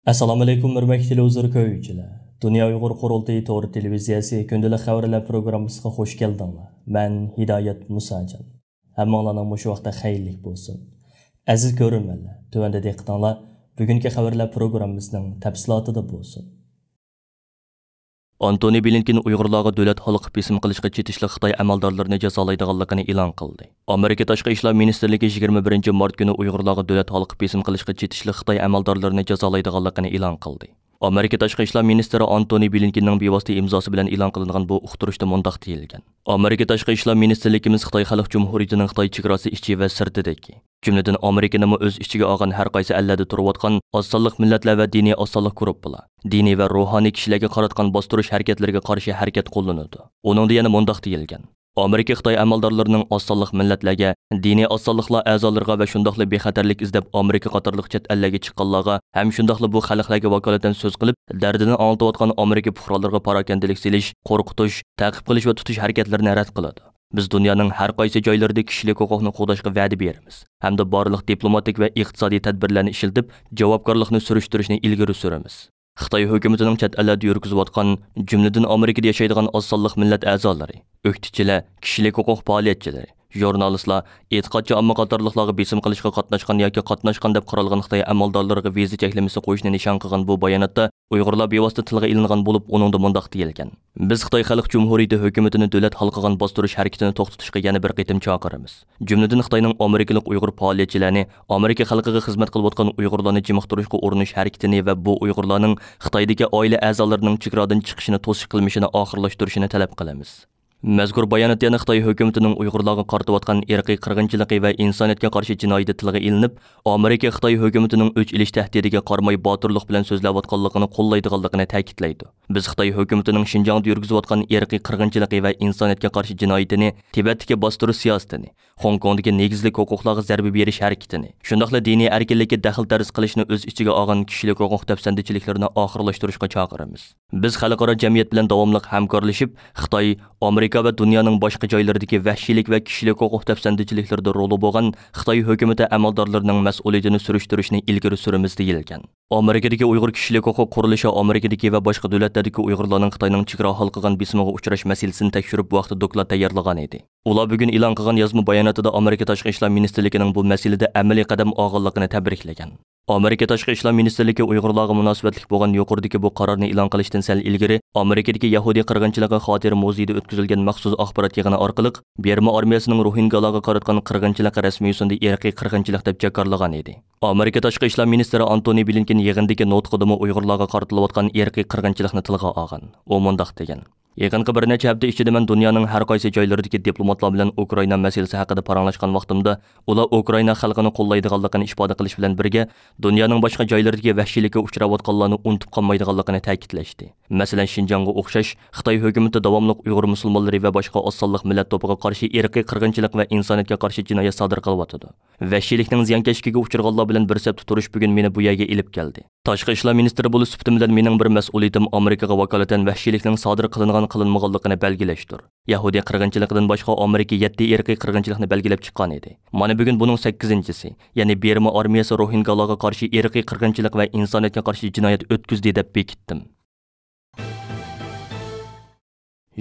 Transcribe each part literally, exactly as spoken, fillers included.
ئەسسالامۇئەلەيكۇم، ھۆرمەتلىك تېلېۋىزور كۆرگۈچىلەر. دۇنيا ئۇيغۇر قۇرۇلتىيى تور تېلېۋىزىيەسى كۈندىلىك خەۋەرلەر پروگراممىسىغا خۇش كەلدىڭلار. مەن ھىدايەت مۇساجان. ھەممىڭلارنىڭ مۇشۇ ۋاقتى خەيرلىك بولسۇن. ئەزىز كۆرۈرمەنلەر، تۆۋەندە دىققىتىڭلار بۈگۈنكى خەۋەرلەر پروگراممىسىنىڭ تەپسىلاتىدا بولسۇن. ئانتونى بلىنكېن ئۇيغۇرلارغا دۆلەت ھالقىپ بېسىم قىلىشقا چېتىشلىق خىتاي ئەمەلدارلىرىنى جازالايدىغانلىقىنى ئېلان قىلدى. ئامېرىكا تاشقى ئىشلار مىنىستىرلىكى يىگىرمە بىرىنچى مارت كۈنى ئۇيغۇرلارغا دۆلەت ھالقىپ بېسىم قىلىشقا چېتىشلىق خىتاي ئەمەلدارلىرىنى جازالايدىغانلىقىنى ئېلان قىلدى. ئامېرىكا تاشقى ئىشلار مىنىستىرى ئانتونى بلىنكېننىڭ بىۋاسىتە ئىمزاسى بىلەن ئېلان قىلىنغان بۇ ئۇقتۇرۇشتا مۇنداق دېيىلگەن: ئامېرىكا تاشقى ئىشلار مىنىستىرلىكىمىز خىتاي خەلق جۇمھۇرىيىتىنىڭ خىتاي چېگراسى ئىچى ۋە سىرتىدىكى، جۈملىدىن ئامېرىكىنىمۇ ئۆز ئىچىگە ئالغان ھەر قايسى ئەللەردە تۇرۇۋاتقان ئاز سانلىق مىللەتلەر ۋە دىنىي ئاز سانلىق گۇرۇپپىلار، دىنىي ۋە روھانىي كىشىلەرگە قاراتقان باستۇرۇش ھەرىكەتلىرىگە قارشى ھەرىكەت قوللىنىدۇ. ئۇنىڭدا يەنە مۇنداق دېيىلگەن: ئامېرىكا خىتاي ئەمەلدارلىرىنىڭ ئاز سانلىق مىللەتلەرگە، دىنىي ئاز سانلىقلار ئەزالىرىغا ۋە شۇنداقلا بىخەتەرلىك ئىزدەپ ئامېرىكا قاتارلىق چەت ئەللەرگە چىققانلارغا ھەم شۇنداقلا بۇ خەلقلەرگە ۋاكالىتەن سۆز قىلىپ، دەردىنى ئاڭلىتىۋاتقان ئامېرىكا پۇقرالىرىغا پاراكەندىلىك سېلىش، قورقۇتۇش، تەقىب قىلىش ۋە تۇتۇش ھەرىكەتلىرىنى رەت قىلىدۇ. بىز دۇنيانىڭ ھەر قايسى جايلىرىدا كىشىلىك ھوقۇقنى قوغداشقا ۋەدە بېرىمىز ھەمدە بارلىق دىپلوماتىك ۋە ئىقتىسادىي تەدبىرلەرنى ئىشلىتىپ، جاۋابكارلىقنى سۈرۈشتۈرۈشنى ئىلگىرى سۈرىمىز. خىتاي ھۆكۈمىتىنىڭ چەت ئەللەردە يۈرگۈزۈۋاتقان، جۈملىدىن ئامېرىكىدا ياشايدىغان ئاز سانلىق مىللەت ئەزالىرى، ئۆكتىچىلەر، كىشىلىك ھوقۇق پائالىيەتچىلىرى، ژۇرنالىستلار، ئېتىقادچى ئامما قاتارلىقلارغا بېسىم قىلىشقا قاتناشقان ياكى قاتناشقان دەپ قارالغان خىتاي ئەمەلدارلىرىغا ۋىزا چەكلىمىسى قويۇشنى نىشان قىلغان بۇ باياناتتا ئۇيغۇرلار بىۋاسىتە تىلغا ئېلىنغان بولۇپ، ئۇنىڭدا مۇنداق دېيىلگەن: بىز خىتاي خەلق جۇمھۇرىيىتى ھۆكۈمىتىنى دۆلەت ھالقىغان باستۇرۇش ھەرىكىتىنى توختىتىشقا يەنە بىر قېتىم چاقىرىمىز. جۈملىدىن خىتاينىڭ ئامېرىكىلىق ئۇيغۇر پائالىيەتچىلەرنى، ئامېرىكا خەلقىگە خىزمەت قىلىۋاتقان ئۇيغۇرلارنى جىمىقتۇرۇشقا ئۇرۇنۇش ھەرىكىتىنى ۋە بۇ ئۇيغۇرلارنىڭ خىتايدىكى ئائىلە ئەزالىرىنىڭ چېگرادىن چىقىشىنى توسۇش قىلمىشىنى ئاخىرلاشتۇرۇشىنى تەلەپ قىلىمىز. مەزكۇر بايانات يەنە خىتاي ھۆكۈمىتىنىڭ ئۇيغۇرلارغا قارىتىۋاتقان ئىرقىي قىرغىنچىلىقى ۋە ئىنسانىيەتكە قارشى جىنايىتى تىلغا ئېلىنىپ، ئامېرىكا خىتاي ھۆكۈمىتىنىڭ ئۆچ ئېلىش تەھدىتىگە قارىماي باتۇرلۇق بىلەن سۆزلەۋاتقانلىقىنى قوللايدىغانلىقىنى تەكىتلەيدۇ. بىز خىتاي ھۆكۈمىتىنىڭ شىنجاڭدا يۈرگۈزۈۋاتقان ئىرقىي قىرغىنچىلىقى ۋە ئىنسانىيەتكە قارشى جىنايىتىنى، تىبەتتىكى باستۇرۇش سىياسىتىنى، خوڭكوڭدىكى نېگىزلىك ھوقۇقلارغا زەربە بېرىش ھەرىكىتىنى، شۇنداقلا دىنىي ئەركىنلىككە دەخلى-تەرۇز قىلىشنى ئۆز ئىچىگە ئالغان كىشىلىك ھوقۇق دەپسەندىچىلىكلىرىنى ئاخىرلاشتۇرۇشقا چاقىرىمىز. بىز خەلقئارا جەمئىيەت بىلەن داۋاملىق ھەمكارلىشىپ، خىتاي، ئامېرىكا ۋە دۇنيانىڭ باشقا جايلىرىدىكى ۋەھشىيلىك ۋە كىشىلىك ھوقۇق دەپسەندىچىلىكلىرىدە رولى بولغان خىتاي ھۆكۈمىتى ئەمەلدارلىرىنىڭ مەسئۇلىيىتىنى سۈرۈشتۈرۈشنى ئىلگىرى سۈرىمىز، دېيىلگەن. ئامېرىكىدىكى ئۇيغۇر كىشىلىك ھوقۇق قۇرۇلۇشى ئامېرىكىدىكى ۋە باشقا دۆلەتلەردىكى ئۇيغۇرلارنىڭ خىتاينىڭ چېگرا ھالقىغان بېسىمىغا ئۇچراش مەسىلىسىنى تەكشۈرۈپ، بۇ ھەقتە دوكلات تەييارلىغان ئىدى. ئۇلار بۈگۈن ئېلان قىلغان يازما باياناتىدا ئامېرىكا تاشقى ئىشلار مىنىستىرلىكىنىڭ بۇ مەسىلىدە ئەمەلىي قەدەم ئالغانلىقىنى تەبرىكلىگەن. ئامېرىكا تاشقى ئىشلار مىنىستىرلىكى ئۇيغۇرلارغا مۇناسىۋەتلىك بولغان يۇقىرىدىكى بۇ قارارنى ئېلان قىلىشتىن سەل ئىلگىرى، ئامېرىكىدىكى يەھۇدىي قىرغىنچىلىقى خاتىرە مۇزېيىدا ئۆتكۈزۈلگەن مەخسۇس ئاخبارات يىغىنى ئارقىلىق، بىرما ئارمىيەسىنىڭ روھىنگالارغا قاراتقان قىرغىنچىلىقى رەسمىي يۈزىنى ئىرقىي قىرغىنچىلىق دەپ جاكارلىغان ئىدى. ئامېرىكا تاشقى ئىشلار مىنىستىرى ئانتونى بلىنكېن يىغىندىكى نۇتقىدىمۇ ئۇيغۇرلارغا قارىتىلىۋاتقان ئىرقىي قىرغىنچىلىقنى تىلغا ئالغان. ئۇ مۇنداق دېگەن: يېقىنقى بىر نەچچە ھەپتە ئىچىدە مەن دۇنيانىڭ ھەر قايسى جايلىرىدىكى دىپلوماتلار بىلەن ئۇكرائىنا مەسىلىسى ھەققىدە پاراڭلاشقان ۋاقتىمدا، ئۇلار ئۇكرائىنا خەلقىنى قوللايدىغانلىقىنى ئىپادە قىلىش بىلەن بىرگە، دۇنيانىڭ باشقا جايلىرىدىكى ۋەھشىيلىككە ئۇچراۋاتقانلارنى ئۇنتۇپ قالمايدىغانلىقىنى تەكىتلەشتى. مەسىلەن، شىنجاڭغا ئوخشاش، خىتاي ھۆكۈمىتى داۋاملىق ئۇيغۇر مۇسۇلمانلىرى ۋە باشقا ئاز سانلىق مىللەت توپىغا قارشى ئىرقىي قىرغىنچىلىق ۋە ئىنسانىيەتكە قارشى جىنايەت سادىر قىلىۋاتىدۇ. ۋەھشىيلىكنىڭ زىيانكەشلىكىگە ئۇچرىغانلار بىلەن بىر سەپتە تۇرۇش بۈگۈن مېنى بۇ يەرگە ئېلىپ كەلدى. تاشقى ئىشلار مىنىستىرى بولۇش سۈپىتىم بىلەن مېنىڭ بىر مەسئۇلىيىتىم ئامېرىكىغا ۋاكالىتەن ۋەھشىيلىكنىڭ سادىر قىلىنغان-قىلىنمىغانلىقىنى بەلگىلەشتۇر. يەھۇدىي قىرغىنچىلىقىدىن باشقا ئامېرىكا يەتتە ئىرقىي قىرغىنچىلىقنى بەلگىلەپ چىققان ئىدى. مانا بۈگۈن بۇنىڭ سەككىزىنچىسى، يەنى بىرما ئارمىيەسى روھىنگالارغا قارشى ئىرقىي قىرغىنچىلىق ۋە ئىنسانىيەتكە قارشى جىنايەت ئۆتكۈزدى دەپ بېكىتتىم.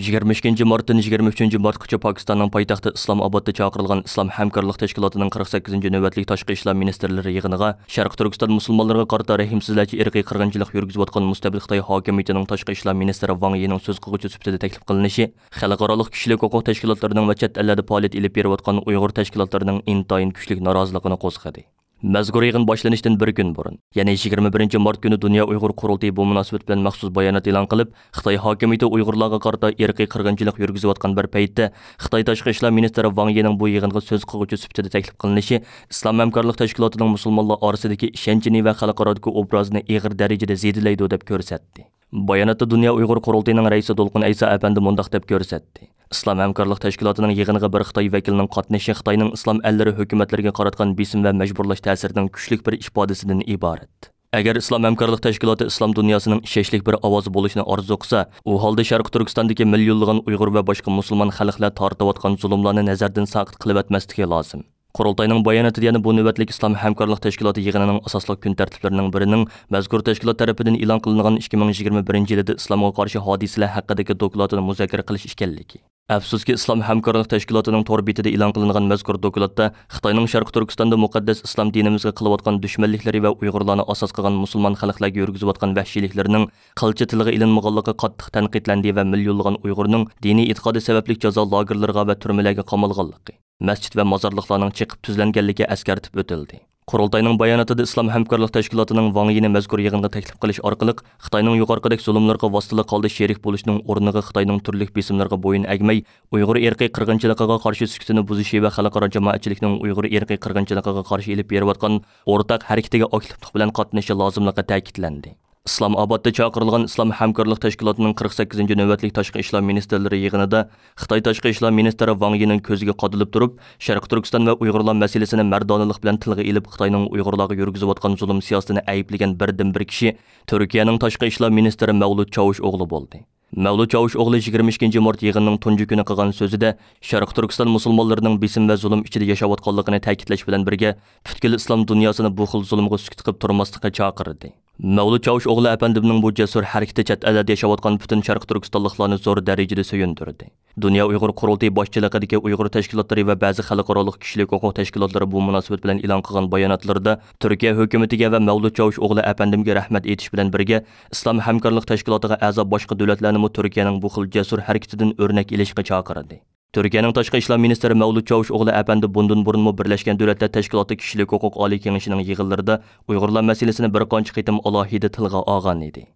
يىگىرمە ئىككىنچى مارتتىن يىگىرمە ئۈچىنچى مارتقىچە پاكىستاننىڭ پايتەختى ئىسلام ئابادتا چاقىرىلغان ئىسلام ھەمكارلىق تەشكىلاتىنىڭ قىرىق سەككىزىنچى نۆۋەتلىك تاشقى ئىشلار مىنىستىرلىرى يىغىنىغا شەرقىي تۈركىستان مۇسۇلمانلىرىغا قارىتا رەھىمسىزلەرچە ئىرقىي قىرغىنچىلىق يۈرگۈزۈۋاتقان مۇستەبىت خىتاي ھاكىمىيىتىنىڭ تاشقى ئىشلار مىنىستىرى ۋاڭ يىنىڭ سۆز قىلغۇچى سۈپىتىدە تەكلىپ قىلىنىشى خەلقئارالىق كىشىلىك ھوقۇق تەشكىلاتلىرىنىڭ ۋە چەت ئەللەردە پائالىيەت ئېلىپ بېرىۋاتقان ئۇيغۇر تەشكىلاتلىرىنىڭ ئىنتايىن كۈچلۈك نارازىلىقىنى قوزغىدى. مەزكۇر يىغىن باشلىنىشتىن بىر كۈن بۇرۇن، يەنى يىگىرمە بىرىنچى مارت كۈنى دۇنيا ئۇيغۇر قۇرۇلتىيى بۇ مۇناسىۋەت بىلەن مەخسۇس بايانات ئېلان قىلىپ، خىتاي ھاكىمىيىتى ئۇيغۇرلارغا قارىتا ئىرقىي قىرغىنچىلىق يۈرگۈزۈۋاتقان بىر پەيتتە، خىتاي تاشقى ئىشلار مىنىستىرى ۋاڭ يىنىڭ بۇ يىغىنغا سۆز قىلغۇچى سۈپىتىدە تەكلىپ قىلىنىشى ئىسلام ھەمكارلىق تەشكىلاتىنىڭ مۇسۇلمانلار ئارىسىدىكى ئىشەنچىنى ۋە خەلقئارادىكى ئوبرازىنى ئېغىر دەرىجىدە زېدىلەيدۇ دەپ كۆرسەتتى. باياناتتا دۇنيا ئۇيغۇر قۇرۇلتىيىنىڭ رەئىسى دولقۇن ئەيسا ئەپەندى مۇنداق دەپ كۆرسەتتى: ئىسلام ھەمكارلىق تەشكىلاتىنىڭ يىغىنىغا بىر خىتاي ۋەكىلىنىڭ قاتنىشىشى خىتاينىڭ ئىسلام ئەللىرى ھۆكۈمەتلىرىگە قاراتقان بېسىم ۋە مەجبۇرلاش تەسىرىنىڭ كۈچلۈك بىر ئىپادىسىدىن ئىبارەت. ئەگەر ئىسلام ھەمكارلىق تەشكىلاتى ئىسلام دۇنياسىنىڭ ئىشەنچلىك بىر ئاۋازى بولۇشنى ئارزۇ قىلسا، ئۇ ھالدا شەرقىي تۈركىستاندىكى مىليونلىغان ئۇيغۇر ۋە باشقا مۇسۇلمان خەلقلەر تارتىۋاتقان زۇلۇملارنى نەزەردىن ساقىت قىلىۋەتمەسلىكى لازىم. قۇرۇلتاينىڭ باياناتىدا يەنە بۇ نۆۋەتلىك ئىسلام ھەمكارلىق تەشكىلاتى يىغىنىنىڭ ئاساسلىق كۈن تەرتىپلىرىنىڭ بىرىنىڭ مەزكۇر تەشكىلات تەرىپىدىن ئېلان قىلىنغان ئىككى مىڭ يىگىرمە بىرىنچى يىلىدا ئىسلامغا قارشى ھادىسىلەر ھەققىدىكى دوكلاتىنى مۇزاكىرە قىلىش ئىكەنلىكى. ئەپسۇسكى، ئىسلام ھەمكارلىق تەشكىلاتىنىڭ تور بېتىدە ئېلان قىلىنغان مەزكۇر دوكلاتتا خىتاينىڭ شەرقىي تۈركىستاندا مۇقەددەس ئىسلام دىنىمىزغا قىلىۋاتقان دۈشمەنلىكلىرى ۋە ئۇيغۇرلارنى ئاساس قىلغان مۇسۇلمان خەلقلەرگە يۈرگۈزۈۋاتقان ۋەھشىيلىكلىرىنىڭ قىلچە تىلغا ئېلىنمىغانلىقى قاتتىق تەنقىدلەندى ۋە مىليونلىغان ئۇيغۇرنىڭ دىنىي ئېتىقادى سەۋەبلىك جازا لاگېرلىرىغا ۋە تۈرمىلەرگە قامالغانلىقى، مەسچىت ۋە مازارلىقلارنىڭ چېقىپ تۈزلەنگەنلىكى ئەسكەرتىپ ئۆتۈلدى. قۇرۇلتاينىڭ باياناتىدا ئىسلام ھەمكارلىق تەشكىلاتىنىڭ ۋاڭ يىنى مەزكۇر يىغىنغا تەكلىپ قىلىش ئارقىلىق خىتاينىڭ يۇقىرىقىدەك زۇلۇملىرىغا ۋاسىتىلىك ھالدا شېرىك بولۇشنىڭ ئورنىغا خىتاينىڭ تۈرلۈك بېسىملىرىغا بويۇن ئەگمەي، ئۇيغۇر ئىرقىي قىرغىنچىلىقىغا قارشى سۈكۈتىنى بۇزۇشى ۋە خەلقئارا جامائەتچىلىكنىڭ ئۇيغۇر ئىرقىي قىرغىنچىلىقىغا قارشى ئېلىپ بېرىۋاتقان ئورتاق ھەرىكىتىگە ئاكتىپلىق بىلەن قاتنىشىشى لازىملىقى تەكىتلەندى. ئىسلام ئابادتا چاقىرىلغان ئىسلام ھەمكارلىق تەشكىلاتىنىڭ قىرىق سەككىزىنچى نۆۋەتلىك تاشقى ئىشلار مىنىستىرلىرى يىغىنىدا خىتاي تاشقى ئىشلار مىنىستىرى ۋاڭ يىنىڭ كۆزىگە قادىلىپ تۇرۇپ، شەرقىي تۈركىستان ۋە ئۇيغۇرلار مەسىلىسىنى مەردانىلىق بىلەن تىلغا ئېلىپ، خىتاينىڭ ئۇيغۇرلارغا يۈرگۈزۈۋاتقان زۇلۇم سىياسىتىنى ئەيىبلىگەن بىردىنبىر كىشى تۈركىيەنىڭ تاشقى ئىشلار مىنىستىرى مەۋلۇت چاۋۇشئوغلۇ بولدى. مەۋلۇت چاۋۇشئوغلى يىگىرمە ئىككىنچى مارت يىغىننىڭ تۇنجى كۈنى قىلغان سۆزىدە، شەرقىي تۈركىستان مۇسۇلمانلىرىنىڭ بېسىم ۋە زۇلۇم ئىچىدە ياشاۋاتقانلىقىنى تەكىتلەش بىلەن بىرگە، پۈتكۈل ئىسلام دۇنياسىنى بۇ خىل زۇلۇمغا سۈكۈت قىلىپ تۇرماسلىققا چاقىردى. مەۋلۇت چاۋۇشئوغلى ئەپەندىمنىڭ بۇ جەسۇر ھەرىكىتى چەت ئەللەردە ياشاۋاتقان پۈتۈن شەرقىي تۈركىستانلىقلارنى زور دەرىجىدە سۆيۈندۈردى. دۇنيا ئۇيغۇر قۇرۇلتىيى باشچىلىقىدىكى ئۇيغۇر تەشكىلاتلىرى ۋە بەزى خەلقئارالىق كىشىلىك ھوقۇق تەشكىلاتلىرى بۇ مۇناسىۋەت بىلەن ئېلان قىلغان باياناتلىرىدا، تۈركىيە ھۆكۈمىتىگە ۋە مەۋلۇت چاۋۇشئوغلى ئەپەندىمگە رەھمەت ئېيتىش بىلەن بىرگە، ئىسلام ھەمكارلىق تەشكىلاتىغا ئەزا باشقا دۆلەتلەرنىمۇ تۈركىيەنىڭ بۇ خىل جەسۇر ھەرىكىتىدىن ئۆرنەك ئېلىشقا چاقىردى. تۈركىيەنىڭ تاشقى ئىشلار مىنىستىرى مەۋلۇت چاۋۇشئوغلى ئەپەندى بۇندىن بۇرۇنمۇ بىرلەشكەن دۆلەتلەر تەشكىلاتى كىشىلىك ھوقۇق ئالىي كېڭىشىنىڭ يىغىنلىرىدا ئۇيغۇرلار مەسىلىسىنى بىر قانچە قېتىم ئالاھىدە تىلغا ئالغان ئىدى.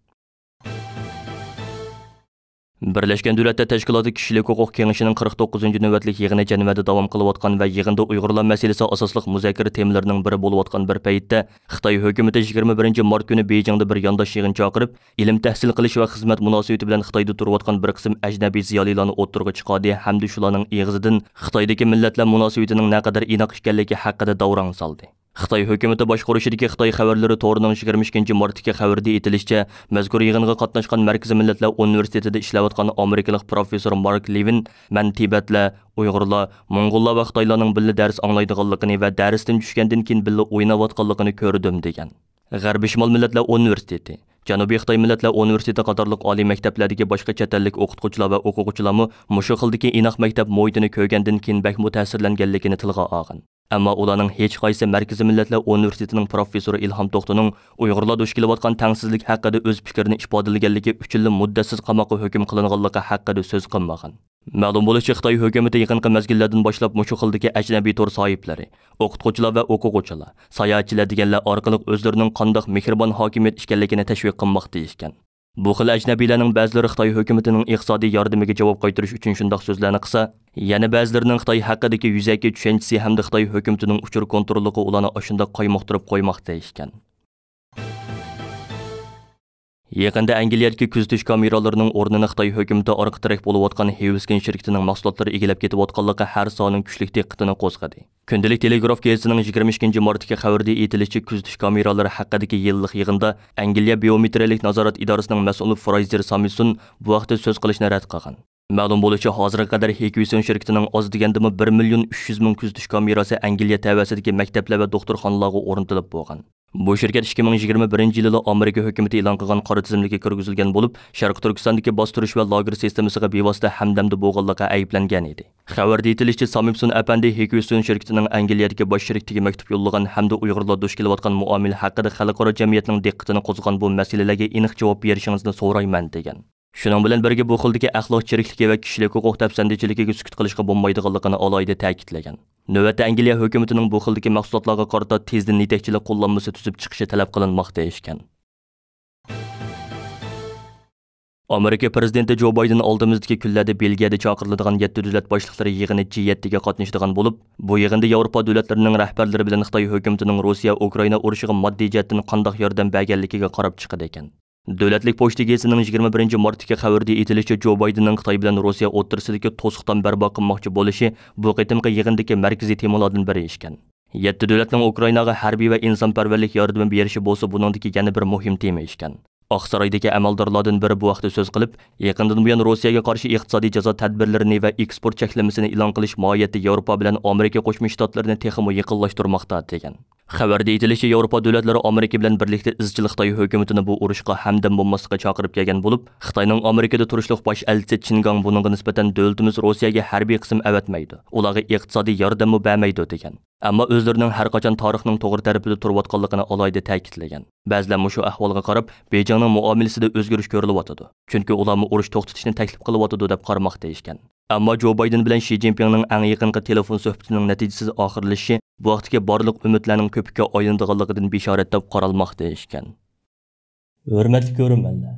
بىرلەشكەن دۆلەتلەر تەشكىلاتى كىشىلىك ھوقۇق كېڭىشىنىڭ قىرىق توققۇزىنچى نۆۋەتلىك يىغىنى جەنۋەدە داۋام قىلىۋاتقان ۋە يىغىندا ئۇيغۇرلار مەسىلىسى ئاساسلىق مۇزاكىرە تېمىلىرىنىڭ بىرى بولۇۋاتقان بىر پەيتتە، خىتاي ھۆكۈمىتى يىگىرمە بىرىنچى مارت كۈنى بېيجىڭدا بىر يانداش يىغىن چاقىرىپ، ئىلىم تەھسىل قىلىش ۋە خىزمەت مۇناسىۋىتى بىلەن خىتايدا تۇرۇۋاتقان بىر قىسىم ئەجنەبىي زىيالىيلارنى ئوتتۇرىغا چىقاردى ھەمدە شۇلارنىڭ ئېغىزىدىن خىتايدىكى مىللەتلەر مۇناسىۋىتىنىڭ نەقەدەر ئىناق ئىكەنلىكى ھەققىدە داۋراڭ سالدى. خىتاي ھۆكۈمىتى باشقۇرۇشىدىكى خىتاي خەۋەرلىرى تورىنىڭ يىگىرمە ئىككىنچى مارتتىكى خەۋىرىدە ئېيتىلىشىچە، مەزكۇر يىغىنغا قاتناشقان مەركىزىي مىللەتلەر ئۇنىۋېرسىتېتىدا ئىشلەۋاتقان ئامېرىكىلىق پروفېسسور مارك لېۋىن، مەن تىبەتلەر، ئۇيغۇرلار، موڭغۇللار ۋە خىتايلارنىڭ بىللە دەرس ئاڭلايدىغانلىقىنى ۋە دەرستىن چۈشكەندىن كېيىن بىللە ئويناۋاتقانلىقىنى كۆردۈم، دېگەن. غەربىي شىمال مىللەتلەر ئۇنىۋېرسىتېتى، جەنۇبىي خىتاي مىللەتلەر ئۇنىۋېرسىتېتى قاتارلىق ئالىي مەكتەپلەردىكى باشقا چەت ئەللىك ئوقۇتقۇچىلار ۋە ئوقۇغۇچىلارمۇ مۇشۇ خىلدىكى ئىناق مەكتەپ مۇھىتىنى كۆرگەندىن كېيىن بەكمۇ تەسىرلەنگەنلىكىنى تىلغا ئالغان. ئەمما ئۇلارنىڭ ھېچقايسى مەركىزىي مىللەتلەر ئۇنىۋېرسىتېتىنىڭ پروفېسسورى ئىلھام توختىنىڭ ئۇيغۇرلار دۇچ كېلىۋاتقان تەڭسىزلىك ھەققىدە ئۆز پىكرىنى ئىپادىلىگەنلىكى ئۈچۈنلا مۇددەتسىز قاماققا ھۆكۈم قىلىنغانلىقى ھەققىدە سۆز قىلمىغان. مەلۇم بولۇشىچە، خىتاي ھۆكۈمىتى يېقىنقى مەزگىللەردىن باشلاپ مۇشۇ خىلدىكى ئەجنەبىي تور ساھىبلىرى، ئوقۇتقۇچىلار ۋە ئوقۇغۇچىلار، ساياھەتچىلەر دېگەنلەر ئارقىلىق ئۆزلىرىنىڭ قانداق مېھرىبان ھاكىمىيەت ئىكەنلىكىنى تەشۋىق قىلماقتا ئىكەن. بۇ خىل ئەجنەبىيلەرنىڭ بەزىلىرى خىتاي ھۆكۈمىتىنىڭ ئىقتىسادىي ياردىمىگە جاۋاب قايتۇرۇش ئۈچۈن شۇنداق سۆزلەرنى قىلسا، يەنە بەزىلىرىنىڭ خىتاي ھەققىدىكى يۈزەكى چۈشەنچىسى ھەمدە خىتاي ھۆكۈمىتىنىڭ ئۇچۇر كونتروللۇقى ئۇلارنى ئاشۇنداق قايمۇقتۇرۇپ قويماقتا ئىكەن. يېقىندا ئەنگلىيەدىكى كۆزىتىش كامېرالىرىنىڭ ئورنىنى خىتاي ھۆكۈمىتى ئارقا تىرەك بولۇۋاتقان ھېۋسكىن شىركىتىنىڭ مەھسۇلاتلىرى ئىگىلەپ كېتىۋاتقانلىقى ھەر ساھەنىڭ كۈچلۈك دىققىتىنى قوزغىدى. كۈندىلىك تېلېگراف گېزىتىنىڭ يىگىرمە ئىككىنچى مارتتىكى خەۋىرىدە ئېيتىلىشىچە، كۆزىتىش كامېرالىرى ھەققىدىكى يىللىق يىغىندا ئەنگلىيە بىيومېترىيەلىك نازارەت ئىدارىسىنىڭ مەسئۇلى فرايزېر سامسون بۇ ھەقتە سۆز قىلىشنى رەت قىلغان. مەلۇم بولۇشىچە، ھازىرغا قەدەر ھېكۋىسون شىركىتىنىڭ ئاز دېگەندىمۇ بىر مىليون ئۈچ يۈز مىڭ كۆزىتىش كامېراسى ئەنگلىيە تەۋەسىدىكى مەكتەپلەر ۋە دوختۇرخانىلارغا ئورنىتىلىپ بولغان. بۇ شىركەت ئىككى مىڭ يىگىرمە بىرىنچى يىلىدا ئامېرىكا ھۆكۈمىتى ئېلان قىلغان قارا تىزىملىككە كىرگۈزۈلگەن بولۇپ، شەرقىي تۈركىستاندىكى باستۇرۇش ۋە لاگېر سىستېمىسىغا بىۋاسىتە ھەمدەمدە بولغانلىقى ئەيىبلەنگەن ئىدى. خەۋەردە ئېيتىلىشىچە، سامسون ئەپەندى ھېكۋىسون شىركىتىنىڭ ئەنگلىيەدىكى باش شېرىكتىگە مەكتۇپ يوللىغان ھەمدە ئۇيغۇرلار دۇچ كېلىۋاتقان مۇئامىلە ھەققىدە خەلقئارا جەمئىيەتنىڭ دىققىتىنى قوزغىغان بۇ مەسىلىلەرگە ئېنىق جاۋاب بېرىشىڭىزنى سورايمەن، دېگەن. شۇنىڭ بىلەن بىرگە، بۇ خىلدىكى ئەخلاق چىرىكلىكى ۋە كىشىلىك ھوقۇق دەپسەندىچىلىكىگە سۈكۈت قىلىشقا بولمايدىغانلىقىنى ئالاھىدە تەكىتلىگەن. نۆۋەتتە ئەنگلىيە ھۆكۈمىتىنىڭ بۇ خىلدىكى مەھسۇلاتلارغا قارىتا تېزدىن يېتەكچىلىك قوللانمىسى تۈزۈپ چىقىشى تەلەپ قىلىنماقتا ئىكەن. ئامېرىكا پىرېزىدېنتى جو بايدېن ئالدىمىزدىكى كۈنلەردە بېلگىيەدە چاقىرىلىدىغان يەتتە دۆلەت باشلىقلىرى يىغىنى جى يەتتىگە قاتنىشىدىغان بولۇپ، بۇ يىغىندا ياۋروپا دۆلەتلىرىنىڭ رەھبەرلىرى بىلەن خىتاي ھۆكۈمىتىنىڭ روسىيە ئۇكرائىنا ئۇرۇشىغا ماددىي جەھەتتىن قانداق ياردەم بەرگەنلىكىگە قاراپ چىقىدىكەن. دۆلەتلىك پوچتا گېزىتىنىڭ يىگىرمە بىرىنچى مارتتىكى خەۋىرىدە ئېيتىلىشىچە، جو بايدېننىڭ خىتاي بىلەن روسىيە ئوتتۇرىسىدىكى توسۇقتان بەرپا قىلماقچى بولۇشى بۇ قېتىمقى يىغىندىكى مەركىزىي تېمىلاردىن بىرى ئىكەن. يەتتە دۆلەتنىڭ ئۇكرائىناغا ھەربىي ۋە ئىنسانپەرۋەرلىك ياردىمى بېرىشى بولسا بۇنىڭدىكى يەنە بىر مۇھىم تېما ئىكەن. ئاقسارايدىكى ئەمەلدارلاردىن بىرى بۇ ھەقتە سۆز قىلىپ، يېقىندىن بۇيان روسىيەگە قارشى ئىقتىسادىي جازا تەدبىرلىرىنى ۋە ئېكسپورت چەكلىمىسىنى ئېلان قىلىش ماھىيەتتە ياۋروپا بىلەن ئامېرىكا قوشما شتاتلىرىنى تېخىمۇ يېقىنلاشتۇرماقتا، دېگەن. خەۋەردە ئېيتىلىشىچە، ياۋروپا دۆلەتلىرى ئامېرىكا بىلەن بىرلىكتە ئىزچىل خىتاي ھۆكۈمىتىنى بۇ ئۇرۇشقا ھەمدەم بولماسلىققا چاقىرىپ كەلگەن بولۇپ، خىتاينىڭ ئامېرىكىدا تۇرۇشلۇق باش ئەلچىسى چىن گاڭ بۇنىڭغا نىسبەتەن دۆلىتىمىز روسىيەگە ھەربىي قىسىم ئەۋەتمەيدۇ، ئۇلارغا ئىقتىسادىي ياردەممۇ بەرمەيدۇ، دېگەن. ئەمما ئۆزلىرىنىڭ ھەرقاچان تارىخنىڭ توغرا تەرىپىدە تۇرۇۋاتقانلىقىنى ئالاھىدە تەكىتلىگەن. بەزىلەر مۇشۇ ئەھۋالغا قاراپ، بېيجىڭنىڭ مۇئامىلىسىدە ئۆزگىرىش كۆرۈلۈۋاتىدۇ، چۈنكى ئۇلارمۇ ئۇرۇش توختىتىشنى تەكلىپ قىلىۋاتىدۇ، دەپ قارىماقتا ئىكەن. ئەمما جو بايدېن بىلەن شى جىنپىڭنىڭ ئەڭ يېقىنقى تېلېفون سۆھبىتىنىڭ نەتىجىسىز ئاخىرلىشىشى بۇ ھەقتىكى بارلىق ئۈمىدلەرنىڭ كۆپۈككە ئايلىنىدىغانلىقىدىن بېشارەت، دەپ قارالماقتا ئىكەن. ھۆرمەتلىك كۆرۈرمەنلەر،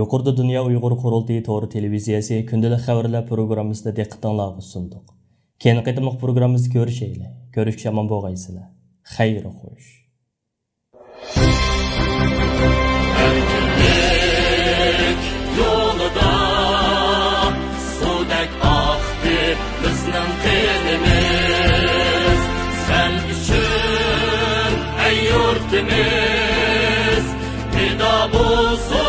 يۇقىرىدا دۇنيا ئۇيغۇر قۇرۇلتىيى تور تېلېۋىزىيەسى كۈندىلىك خەۋەرلەر پروگراممىسىدا دىققىتىڭلارغا سۇندۇق. كېيىنكى قېتىملىق پروگراممىمىزدا كۆرۈشەيلى. كۆرۈشكىچە ئامان بولغايسىلەر. خەير خوش. ئەركىنلىك يولىدا سۇدەك ئاقتى بىزنىڭ قېنىمىز. سەن ئۈچۈن، ئەي يۇرتىمىز، پىدا بولسۇن